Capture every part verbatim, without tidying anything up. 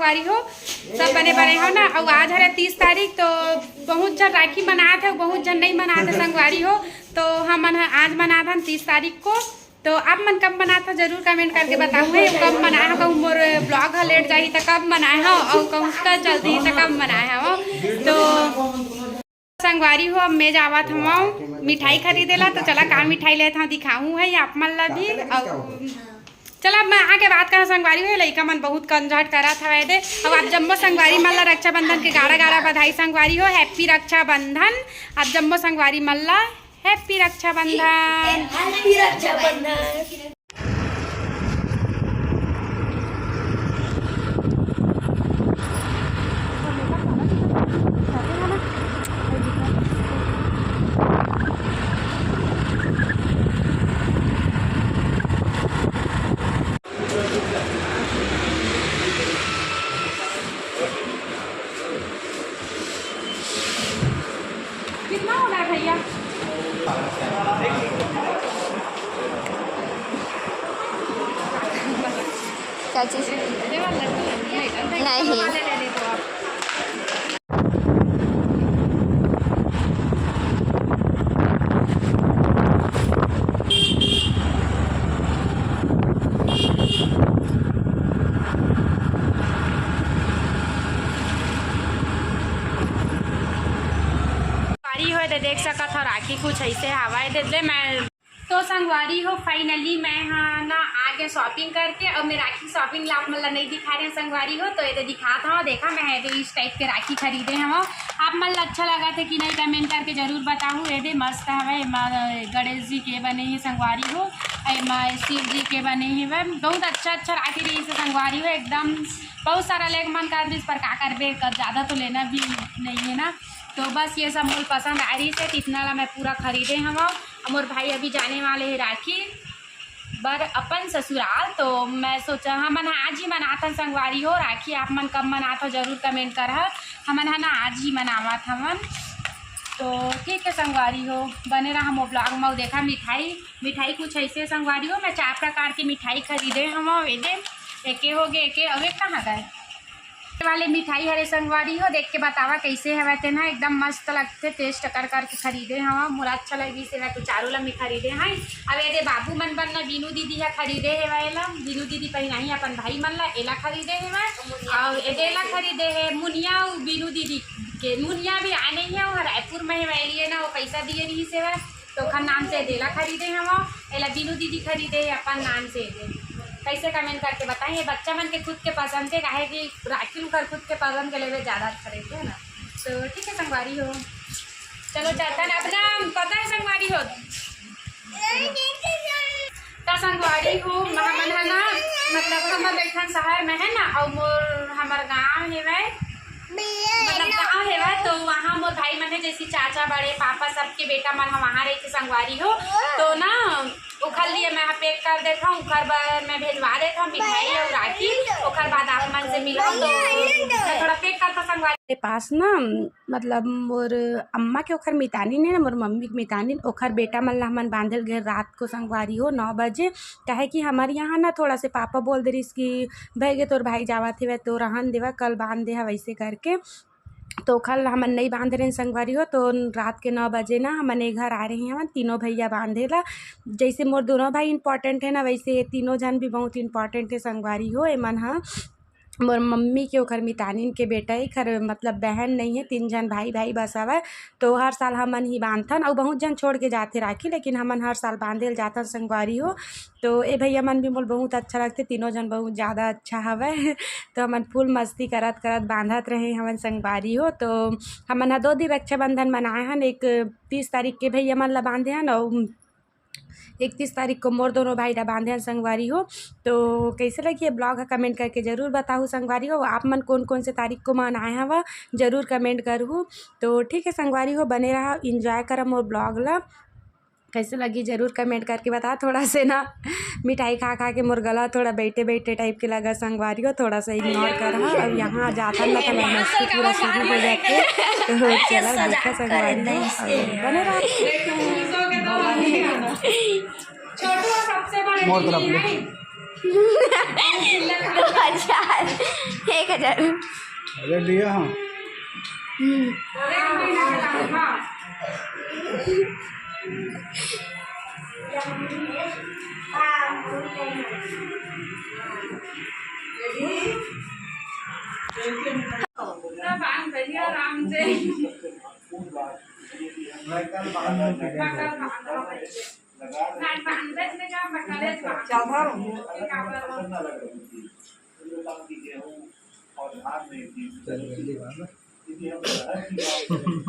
संगवारी हो, सब बने बने हो ना। अउ आज हरे तीस तारीख, तो बहुत झन राखी मनात हे, बहुत झन नहीं मनात हे संगवारी हो। तो हमन ह आज मनात हन तीस तारीख को। तो आप मन कब मनात हो, जरूर कमेंट करके बताहू। हे कब मनाए हो, कहूँ मोर ब्लॉग ह लेट जाही त कब मनाए हो, अउ कहूँ का जल्दी त कब मनाए हो। तो संगवारी हो, अब मैं जावत हवँ मिठाई खरीदे ला। तो चला, का मिठाई लेत हवँ दिखाहूँ हे आप मन ला भी। अउ चला, अब मैं आके बात करा संगवारी हो, लइका मन बहुत कंझट करत हवय दे। अब आप जम्मो संगवारी मन ला रक्षाबंधन के गाड़ा गाड़ा बधाई संगवारी हो, हैप्पी रक्षाबंधन। आप जम्मो संगवारी मन ला हैप्पी रक्षाबंधन। हैप्पी रक्षाबंधन। कितना हो रहा है भैया? क्या चीज़? ये वाला नहीं। संगवारी हो, एदे देख सकत हो, राखी कुछ ऐसे हवय। एदे ले मैं तो संगवारी हो, finally मैं हा ना आगे shopping करके, अउ मैं राखी shopping ला आप मन ला नहीं दिखा रहे संगवारी हो, तो एदे दिखात हव। देखा, मैं एदे इस type के राखी खरीदे हव। आप मन ला अच्छा लगत हे कि नहीं, comment करके जरूर बताहू। एदे मस्त हवय, एमा गणेश जी के बने हे संगवारी हो, एमा शिव जी के बने हे, बहुत अच्छा अच्छा राखी रहिस हे संगवारी हो। एकदम बहुत सारा लेग मन कर दिस, पर का करबे, कर ज्यादा तो लेना भी नहीं है ना। तो बस ये सब मोल पसंद आ रही से, इतना ला मैं पूरा खरीदे हव। अउ मोर भाई अभी जाने वाले हे राखी बर अपन ससुराल, तो मैं सोचा हमन ह आज ही मनाथन संगवारी हो राखी। आप मन कब मनाथो जरूर comment करहा, हमन ह ना आज ही मनावत हवन। तो ठीक है संगवारी हो, बने रहा मोर vlog में। देखा मिठाई, मिठाई कुछ ऐसे संगवारी हो, मैं चार प्रकार के मिठाई खरीदे हव। एदे एके हो गे, एके अउ एक कहाँ गए? वाले मिठाई हरे संगवारी हो, देख के बतावा कैसे हवय तेन ह। एकदम मस्त लगथे, taste कर कर के खरीदे हव, मोला अच्छा लगिस हे, मैं तो चारों ला मैं खरीदे हव। अब एदे बाबू मन बर न बीनू दीदी ह खरीदे हेवय एला, बीनू दीदी पहिनाही अपन भाई मन ला, एला खरीदे हेवय। अउ एदे एला खरीदे हे मुनिया, अउ बीनू दीदी के मुनिया भी आए नहीं है, वो रायपुर में हेवय, लिए ना वो पैसा दिए रहिस हेवय, तो ओखर नाम से एदे ला खरीदे हव। एला बीनू दीदी खरीदे हे अपन नाम से एदे। कैसे comment करके बताई, ये बच्चा मन के खुद के पसंद के, काहे कि राखी उनकर खुद के पसंद के लेवे ज्यादा अच्छा रहते है ना। तो ठीक है संगवारी हो, चलो चलता है अपना, पता है संगवारी हो। त संगवारी हो, हमन ह ना, मतलब हमर बैठन शहर में है ना, अउ मोर हमर गांव हेवय, मतलब गांव हेवय, तो वहाँ मोर भाई मन हे, जैसे चाचा, बड़े पापा, सबके बेटा मन ह वहाँ रहिथे संगवारी हो। तो ना ओखर लिए मैं pack कर देथव, ओखर बर मैं भेजवा देथव मिठाई अउ राखी। ओखर बाद आप मन से मिलहूँ तो मैं थोड़ा pack करथव संगवारी। के पास ना, मतलब मोर अम्मा के ओखर मितानिन हे ना, मोर मम्मी के मितानिन, ओखर बेटा मन ला हमन बांधे ल गे रात को संगवारी हो नौ बजे। काहे कि हमर यहाँ ना थोड़ा से पापा बोल दे रिहिस कि भई गे तोर भाई जावत हेवय तो रहन देवा, कल बांध देहा वैसे करके। तो ओखर ला हमन नइ बांधे रहेन संगवारी हो, तो रात के नौ बजे ना हमन ए घर आए रहे हवन तीनों भैया बांधे ला। जैसे मोर दोनों भाई important है ना, वैसे ये तीनों झन भी बहुत important है संगवारी हो। एमन ह मोर मम्मी के ओखर मितानिन के बेटा, एखर मतलब बहन नहीं है, तीन झन भाई, भाई बस हवय। तो हर साल हमन ही बांधथन, अउ बहुत झन छोड़ के जाथे राखी, लेकिन हमन हर साल बांधे ल जाथन संगवारी हो। तो ए भैया मन भी मोल बहुत अच्छा लगथे, तीनों झन बहुत ज्यादा अच्छा हवय। तो हमन full मस्ती करत करत बांधत रहे हवन संगवारी हो। तो हमन ह दो दिन रक्षाबंधन मनाए हन, एक तीस तारीख के भैया मन ला बांधे हन, अउ इकतीस तारीख को मोर दोनों भाई ला बांधे हन संगवारी हो। तो कैसे लगी ये vlog ह, comment करके जरूर बताहू संगवारी हो। आप मन कौन कौन से तारीख को मनाए हवा, जरूर comment करहू। तो ठीक है संगवारी हो, बने रहा, enjoy करा मोर vlog ला। कैसे लगी जरूर comment करके बता। थोड़ा से ना मिठाई खा खा के मोर गला थोड़ा बैठे बैठे type के लगा संगवारी हो, थोड़ा सा ignore करहा। अब यहाँ जाता ना तो मस्ती पूरा शुरू हो जाते। तो चला देखा संगवारी हो, बने रहा। छोटू सबसे बड़े मोर तरफ दीदी ले। है। दो हजार, एक हजार। अरे, लिया हम। हम्म।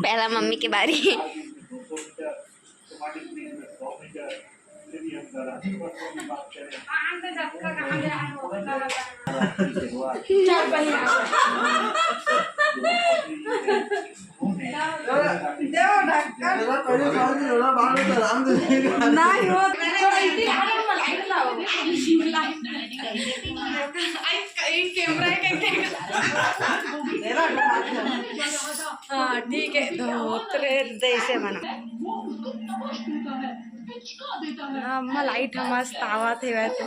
पहला मम्मी के बारी। हाँ, ठीक है, धोतरे जैसे बना। हाँ, अम्मा, लाइट ह मस्त आवत हे वैसे।